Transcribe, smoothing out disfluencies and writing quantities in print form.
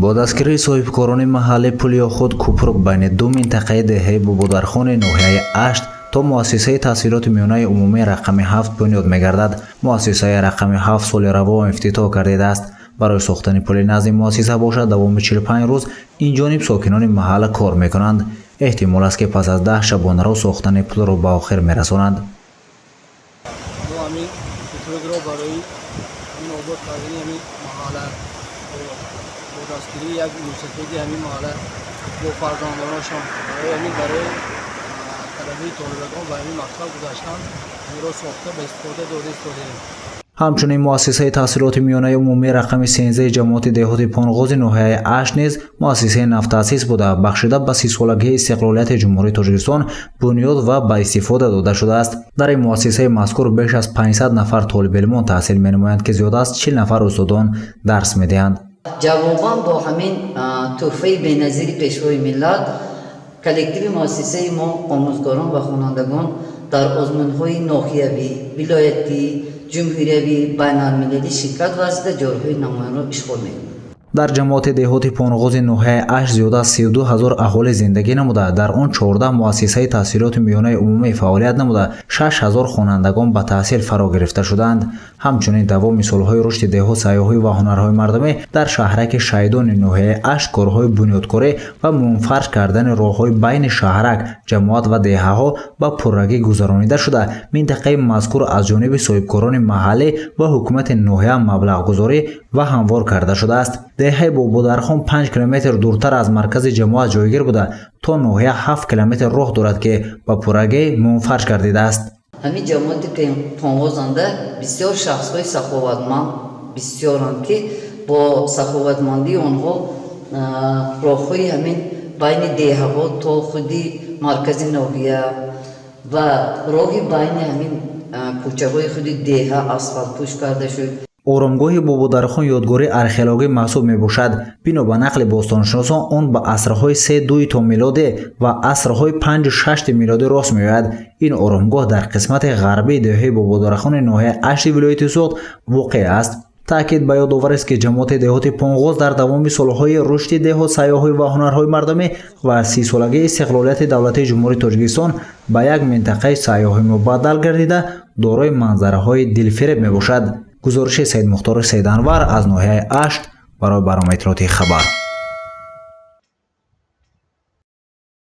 Бо дастгирии соҳибкорони маҳаллӣ пул ё худ кӯпрук байни ду минтақаи деҳаи Бободархони ноҳияи Ашт то муассисаи таҳсилоти миёнаи умумии рақами 7 бунёд мегардад. Муассисаи рақами 7 соли равон ифтитоҳ гардидааст. Барои сохтани пули назди муассиса бошад, давоми 45 рӯз инҷониб сокинони маҳалла кор мекунанд. Эҳтимол аст, ки пас аз 10 шабонарӯз сохтани пулро ба охир мерасонанд. Мо ҳамин кӯпрукро барои ҳамин обод кардани ҳамин маҳалла бо дастгирии як мӯйсафеди ҳамин маҳалла бо фарзандонашон барои ҳамин, барои талабаи толибагон ба ҳамин мактаб гузаштан, ҳаминро сохта, ба истифода дода истодаем. Ҳамчунин муассисаи таҳсилоти миёнаи умумии рақами 13 ҷамоати деҳоти Понғози ноҳияи Ашт низ муассисаи навтаъсис буда, бахшида ба 30-солагии истиқлолияти Ҷумҳурии Тоҷикистон бунёд ва ба истифода дода шудааст. Дар ин муассисаи мазкур беш аз 500 нафар толибилмон таҳсил менамоянд, ки зиёда аз 40 нафар устодон дарс медиҳанд. Ҷавобан бо ҳамин тӯҳфаи беназири Пешвои миллат, коллективи муассисаи мо, омӯзгорон ва хонандагон дар озмунҳои ноҳиявӣ, вилоятӣ, ҷумҳуриявӣ, байналмилалӣ ширкат варзида, ҷойҳои намоёнро ишғол мекунанд. Дар ҷамоати деҳоти Понғози ноҳияи Ашт зиёда аз 32 ҳазор аҳолӣ зиндагӣ намуда, дар он 14 муассисаи таҳсилоти миёнаи умумӣ фаъолият намуда, 6 ҳазор хонандагон ба таҳсил фаро гирифта шудаанд. Ҳамчунин давоми солҳои рушди деҳот, сайёҳӣ ва ҳунарҳои мардумӣ дар шаҳраки Шайдони ноҳияи Ашт корҳои бунёдкорӣ ва мунфарш кардани роҳҳои байни шаҳрак, ҷамоат ва деҳаҳо ба пуррагӣ гузаронида шуда, минтақаи мазкур аз ҷониби соҳибкорони маҳаллӣ ва ҳукумати ноҳия маблағгузорӣ ва ҳамвор карда шудааст. Деҳаи Бободархон 5 километр дуртар аз маркази ҷамоат ҷойгир буда, то ноҳия 7 километр роҳ дорад, ки ба пуррагӣ мунфарш гардидааст. Ҳамин ҷамоати Понғозанда бисёр шахсҳои саховатманд бисёранд, ки бо саховатмандии онҳо роҳҳои ҳамин байни деҳаҳо то худи маркази ноҳия ва роҳи байни ҳамин кӯчаҳои худи деҳа асфалтпӯш карда шуд. Оромгоҳи Бободархон ёдгории археологӣ маҳсуб мебошад. Бино ба нақли бостоншиносон, он ба асрҳои 3-2 то милодӣ ва асрҳои 5-6 милодӣ рост меояд. Ин оромгоҳ дар қисмати ғарбии деҳаи Бободархони ноҳияи Ашти вилояти Суғд воқеъ аст. Таъкид ба ёд оварест, ки ҷамоати деҳоти Понғоз дар давоми солҳои рушди деҳот, сайёҳӣ ва ҳунарҳои мардумӣ ва 30-солагии истиқлолияти давлатии Ҷумҳурии Тоҷикистон ба як минтақаи сайёҳӣ мубаддал гардида, дорои манзараҳои дилфиреб мебошад. Гузориши Саидмухтори Саиданвар аз ноҳияи Ашт барои барномаи иттилоотии «Хабар».